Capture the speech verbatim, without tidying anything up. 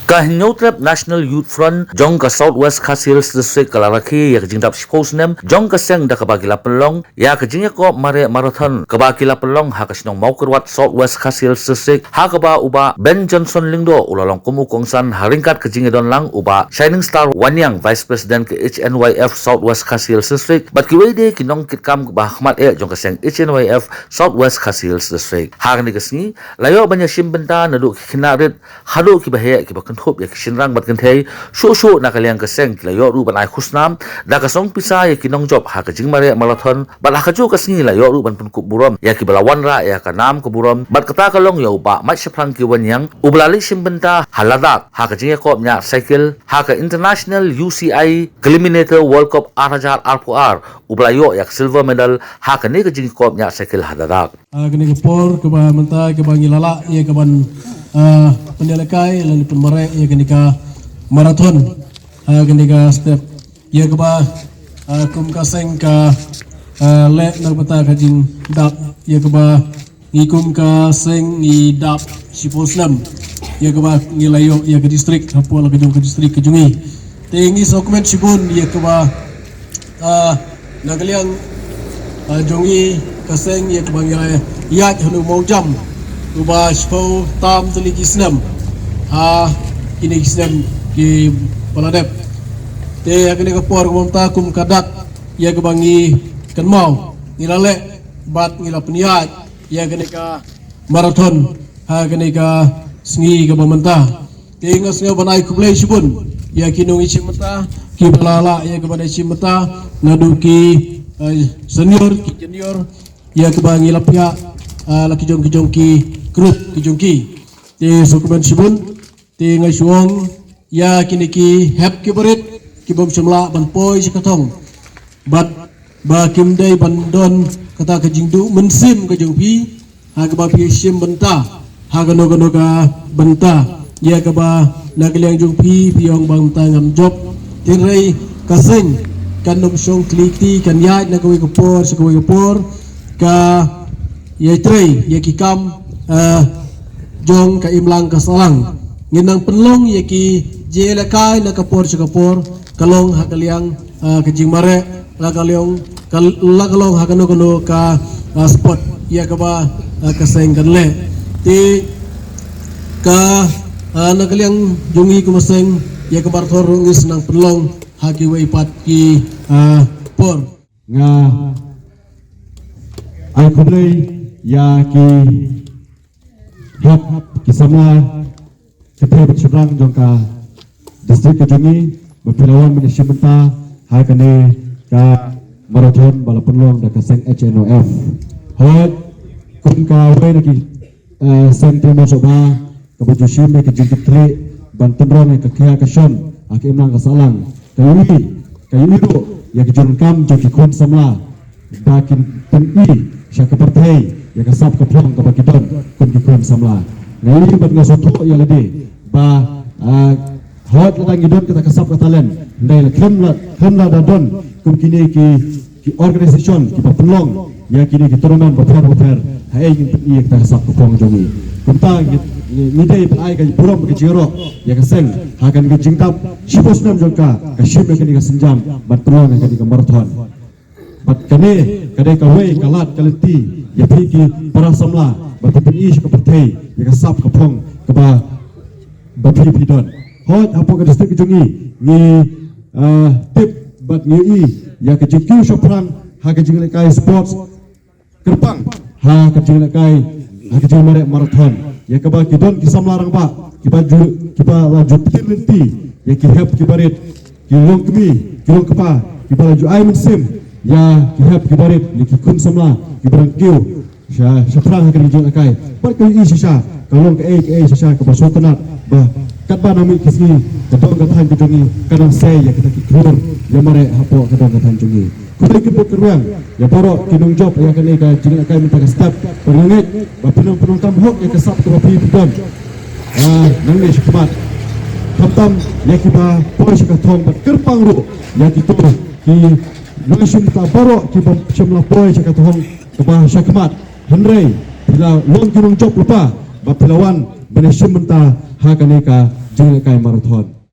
Ka Hynñiewtrep National Youth Front jong ka South West Khasi Hills District ka la rakhe ïa ka jingdap shiphew snem jong ka seng da kaba ki la pynlong ïa ka jingïakop mareh marathon kaba ki la pynlong ha ka shnong Mawkyrwat, South West Khasi Hills District, ha kaba u Bah Ben Johnson Lyngdoh u la long kum u kongsan ha ryngkat ka jingïadon lang u Bah Shining Star Wanniang, Vice President ka H N Y F South West Khasi Hills District, bad kiwei de ki nongkitkam ba ha khmat eh jong ka seng H N Y F South West Khasi Hills District. Ha kane ka sngi la ïoh ban ïashim bynta naduh ki khynnah rit haduh kiba heh, kiba kynthup ïa ki shynrang bad kynthei. Shuh shuh na ka liang ka seng ki la ïoh ruh ban ai khusnam da ka song pisa ïa ki nongjop ha ka jingmareh marathon, bad ha kajuh ka sngi la ïoh ruh ban pynkup burom ïa kiba la wanrah ïa ka nam ka burom, bad kata ka long ïa u Bah Mait Shaphrang K. Wanniang uba la leit shim bynta ha Ladakh ha ka jingïakop ñiah cycle ha ka International U C I Kilometer World Cup ar hajar arphew ar, uba la ïoh ïa ka silver medal ha kane ka jingïakop ñiah cycle ha Ladakh. Ha kane ka por kaba mynta kaba ngi la lah ïa kaban, ah, pynïalehkai lane pynmareh ïa kane ka marathon ha kane ka step, ïa kaba, ah, kum ka seng ka, ah, leh na ka bynta ka jingdap, ïa kaba ngi kum ka seng ngi dap shiphew snem, ïa kaba ngi la ïoh ïa ka district hapoh la ka jong ka district ka jong ngi. Te ngi sngewkmen shibun ïa kaba, ah, na ka liang, ah, jong ngi ka seng ïa kaba ngi la ïaid ha u mawjam uba shiphew tam tylli ki snem ha kine ki snem kiba la dep. Te ha kane ka por kaba mynta kum ka dak ïa kaba ngi kynmaw, ngi la leh bad ngi la pynïaid ïa kane ka marathon ha kane ka sngi kaba mynta. Te nga sngew ban ai khublei shibun ïa ki nongïashim bynta kiba la lah ïa kaban ïashim bynta, naduh ki, eh, senior, ki junior, ïa kaba ngi la pynïaid, eh, la ki jong ki jong ki group ki jong ki. Te sngewkmen shibun. Te nga shu ong ïa kine ki hep ki barit ki bym shym lah ban poi sha ka thong. Bad ba kim dei ban don kata ka jingduh mynsiem ka jong phi ha kaba phi shim bynta ha kano kano ka bynta, ïa kaba na ka liang jong phi phi ong ba mynta ngam jop. Hynrei ka seng kan ym shong khlieh kti, kan ïaid na kawei ka por sha kawei ka por, ka ïatrei ïa ki kam, eh, jong ka imlang ka sahlang. Ngin nang pynlong ïa ki jingïalehkai na ka por sha ka por, ka long ha ka liang, eh, ka jingmareh, la ka long ka, la ka long ha kano kano ka, eh, sport ïa kaba, eh, ka seng kan leh. Te ka, eh, na ka liang jong ngi kum ka seng ïa ka marathon ruh ngin sa nang pynlong ha kiwei pat ki, eh, por. Nga ai khublei ïa ki hep, ki samla, ki hep shynrang jong ka district ka jong ngi ba phi la wan ban ïashim bynta ha kane ka marathon ba la pynlong da ka seng H N O F. Hooid, kum kawei na ki, eh, seng Tynrai Soohbha kaba ju shim ïa ka jingkitkhlieh ban tynrong ïa ka khia ka shon ha ka imlang ka sahlang, ka ïohi, ka ïohi ruh ïa ka jingdonkam jong ki khun samla ba kin pyni sha ka pyrthei ïa ka sap ka phong kaba ki don kum ki khun samla. Nga ïohi bad nga sngewthuh ïa lade ba, ah, hooid lada ngi don kata ka sap ka talent, hynrei la khlem la, khlem la da don kum kine ki ki organisation kiba pynlong ïa kine ki tournament bapher bapher, haei ngin pyni ïa kata ka sap ka phong jong ngi. Kumta ngi, ngi, ngi dei ban ai ka burom ka jingïaroh ïa ka seng ha kane ka jingdap shiphew snem jong ka, ka shim ïa kane ka sienjam ban pynlong ïa kane ka marathon. Bad kane ka dei kawei ka lad ka lynti ïa phi ki para samla ba phin pyni sha ka pyrthei ïa ka sap ka phong kaba, ba phi phi don. Hooid, hapoh ka district jong ngi, ngi, ah, tip bad ngi ïohi ïa ka jingkiew shaphrang ha ka jingïalehkai sports, kyrpang ha ka jingïalehkai, ha ka jingmareh marathon, ïa kaba ki don ki samla rangbah kiba ju, kiba la ju pyntir lynti ïa ki hep ki barit, ki longkmie, ki longkpa, kiba la ju ai mynsiem ïa ki hep ki barit, ïa ki khun samla kiba dang kiew sha, shaphrang ha kane ka jingïalehkai. Bad ka ïohi shisha, ka long kaei kaei shisha kaba sngewtynnat ba katba na mih ki sngi, ka dong ka thaiñ ka jong ngi ka nang sei ïa kita ki khlur ïamareh hapoh ka dong ka thaiñ jong ngi. Khublei kyrpad kyrwiang ïa baroh ki nongjop ïa kane ka jingïalehkai mynta ka step. Bad nga ngeit ba phin nang pyndonkam hok ïa ka sap kaba phi phi don, ah, nangne shakhmat. Khamtam ïa kiba poi sha ka thong bad kyrpang ruh ïa kito ki nongïashim bynta baroh kiba shym la poi sha ka thong kaba shakhmat. Hynrei phi la long ki nongjop lypa ba phi la wan ban ïashim bynta ha kane ka jinglehkai marathon.